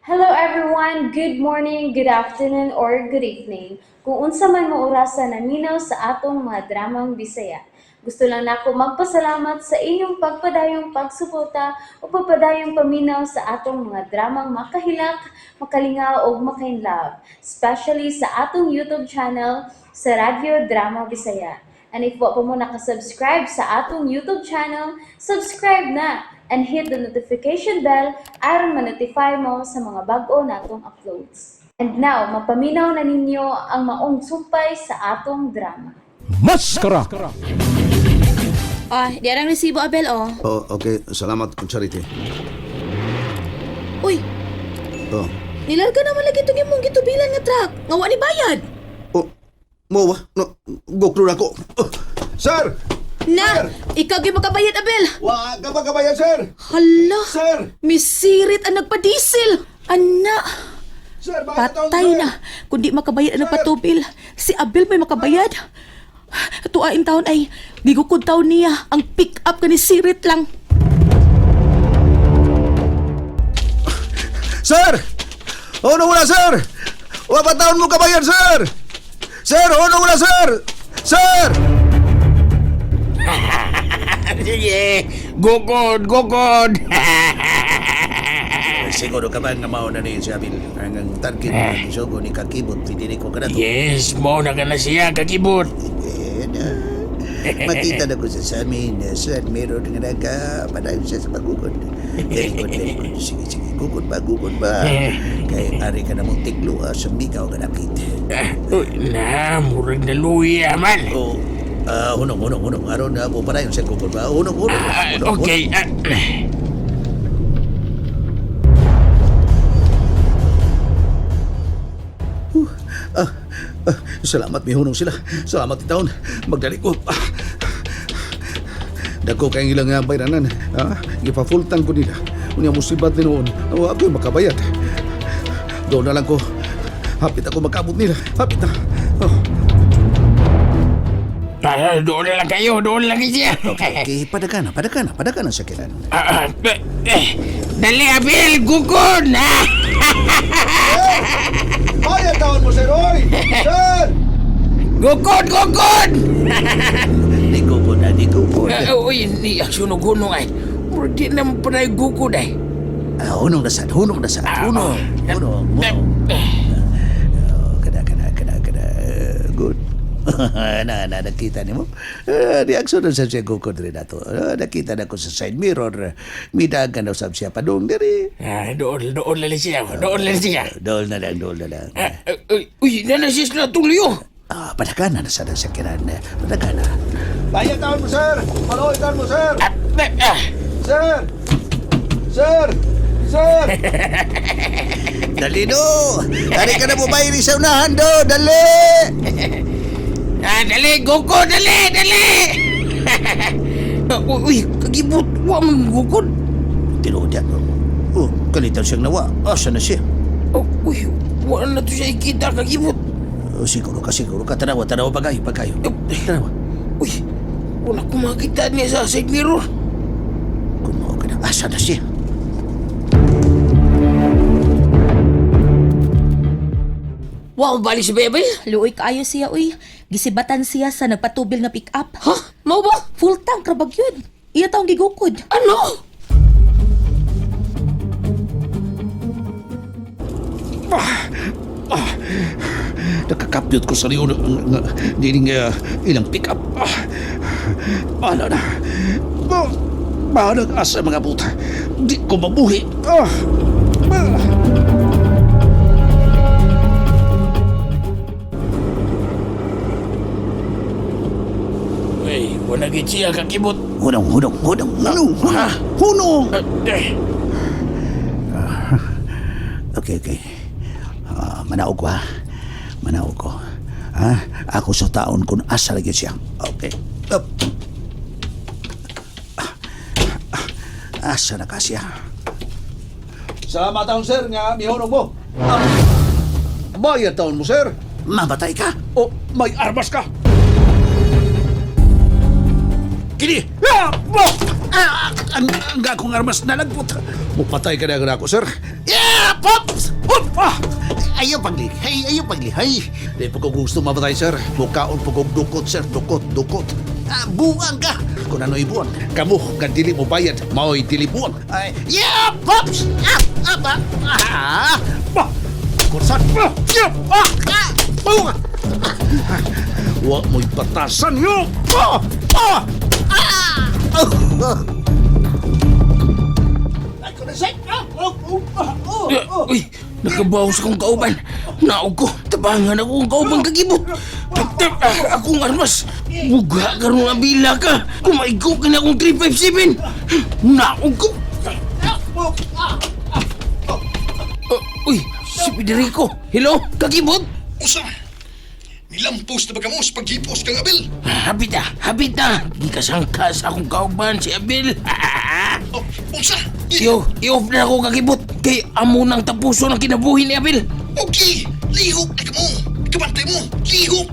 Hello everyone! Good morning, good afternoon, or good evening. Kung unsa man mo orasa naminaw sa atong mga dramang Bisaya. Gusto lang nako magpasalamat sa inyong pagpadayong pagsuporta o pagpadayong paminaw sa atong mga dramang makahilak, makalingaw ug makainlove, especially sa atong YouTube channel sa Radyo Drama Bisaya. And if wa pa mo nakasubscribe sa atong YouTube channel, subscribe na and hit the notification bell aron ma-notify mo sa mga bag-o natong uploads. And now, mapaminaw na ninyo ang maong sumpay sa atong drama. Maskara! Ah, di arang resibo, Abel, oh. Oh, okay. Salamat, Charity. Uy, Oh. nilarga naman lagi itong imong gitubilan nga truck. Nga wa ni bayad. Oh, mo ba? No, gokro na ko. Oh, sir! Na, ikaw gyud makabayad, Abel. Wa ka ba kabayan, sir? Hala. Sir! Misirit ang nagpa-diesel. Ana, Sir, bakit patay na. Kundi makabayad ang nagpatubil. Si Abel may makabayad. Tuain taon ay gigukod taon niya ang pick up kani sirit lang. Sir! Oh, no, wala, sir! Wa pa taon mo kabayan, sir! Sir, oh, no, wala, sir! Sir! Sige, gukod, gukod. Siguro ka ba nga mauna ni si Abil? Ang target ni Sogo ni Kakibot, hindi ko ka na to. Yes, mo na ka na siya, kakibot. Eh, na, makita na ko sa amin, sir, meron nga nagkapadayon siya sa pagugod. Very good, very good. Sige, sige, gugod ba, gugod ba? Kay ari ka na mong tiglo, sa mikaw ka nakit. Ah, uy, na, murag na luya man. Oh, hunong, hunong, hunong. Aron na po padayon siya gugod ba? Hunong, hunong, Ah, hunong, okay. Ah, Ah, ah, salamat, may hunong sila. Salamat, taon. Magdali ko. Ah. Dako kay ilang bayranan. Ah, gipa-full tank ko nila. Unya musibat ni noon. Oh, ako'y makabayad. Doon na lang ko. Hapit ako makaabot nila. Hapit na. Oh. ah, doon na lang kayo, doon lang siya. Okay, padagana, padagana, padagana sa kilan. Ah, ah, eh, eh, dali, Abel, gukod. Ah, Bayad taon mo, sir, oy! Sir! Gukod, gukod. Di ko po na, di ko po na. Ah, uy, ni sunog-hunong ay. Murag di na mo panay gukod ay. Ah, hunong na sad, hunong na sad, hunong, hunong, hunong. Oh, kada, kada, kada, kada. Good. Na, na, nakita ni mo. Di aksyon na sa siya gukod rin ato. Nakita na ko sa side mirror. Midagan na sab siya padung diri. Ah, doon, doon lang siya, doon lang siya. Dool na lang, dool na lang. Ah, ah, uy, uy, nana siya sila tuloy. Ah, padagana na sana sa kiran. Padagana. Bayad taon mo, sir! Paloy taon mo, sir! Ah, ah, ah. Sir! Sir! Sir! Dali do! Dari ka na mo bayri sa unahan do! Dali! Ah, dali, gukod, dali, dali! Ah, uy, uy, kagibot, wa man gukod. Tinuod yan. Oh, kalitan siyang nawa. Asa na siya? Oh, uy, wa na to siya ikita, kagibot. Oh, siguro ka, siguro ka. Tanawa, tanawa, pagayo, pagayo. Tanawa. Uy, wala ko makita niya sa side mirror. Kung mao ka na, asa na siya? Wow, balik si Bebel? Luoy kaayo siya, uy. Gisibatan siya sa nagpatubil nga pick up. Ha? Mau ba? Full tank rabag yun. Iya taong gigukod. Ano? Nakakapyot ko sa liyon ng dining ilang pick up. Ah, bahala na. Ah, bahala ang asa mga buta. Di ko mabuhi. Ah, ah. Uy, wala gid siya, kakibot. Hunong, hunong, hunong, hunong, hunong, hunong. Ah, eh, Okay, okay. Ah, manaog ko, ha? Manaog ko. Ha? Ako sa taon kung asa lagi siya. Okay. Up. Ah, ah, asa na ka siya? Salamat taon, sir, nga mihunong mo. Ah, bayad taon mo, sir. Mamatay ka? O may armas ka. Kini! Ah! Bo! Ah! Ang akong armas nalagpot. Mupatay ka na ako, sir. Yep! Pops! Up! Ah! Ayaw paglihay, ayaw paglihay. Di po ko gusto mamatay, sir. Mukaon po kong dukot, sir. Dukot, dukot. Ah, buang ka! Kung ano ibuang. Kamu, nga dili mo bayad, mao'y dili buang. Ay, yeah! Pops! Ah! Ah! Ah! Ah! Bah! Kursan! Bah! Yeah! Ah! Ah! Buang! Wa mo'y batasan yo! Ah! Ah! Ah! Ay, kunasay! Ah! Oh! Oh! Ah! Oh! Oh! Uy, nakabaw sa kong kauban. Naog ko, tabangan ako ang kauban kagibot. Ah, akong armas. Buga karon ang bila ka. Kumaigo ka na akong 357. Naog ko. Uy, si Federico. Hello, kagibot. Usa! Nilampos na ba kamo sa paghipos kang Abel? Hapit na, hapit na. Gikasangka sa akong kauban si Abel. Oh, unsa? Iyo, i-off na ako kagibot. Kay amo nang tapuso ng kinabuhi ni Abel. Okay, lihok na kamo. Kabantay mo, lihok.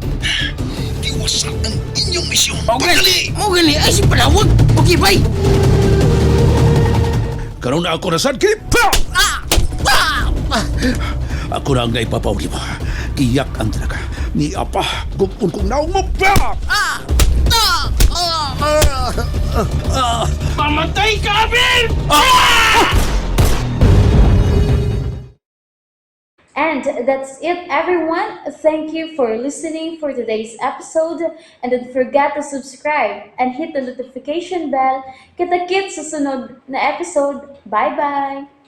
Diwasak ang inyong misyon. Okay. Pagdali! Mo gani ay si Palawag. Okay, bye. Karon na ako na sad kay Pa! Ah! Ako na ang naipapaw di ba? Giyak ang talaga. Ni apa, gupon kong naong mo. Pa! Mamatay ka, Abel! And that's it, everyone. Thank you for listening for today's episode. And don't forget to subscribe and hit the notification bell. Kita-kits sa sunod na episode. Bye-bye!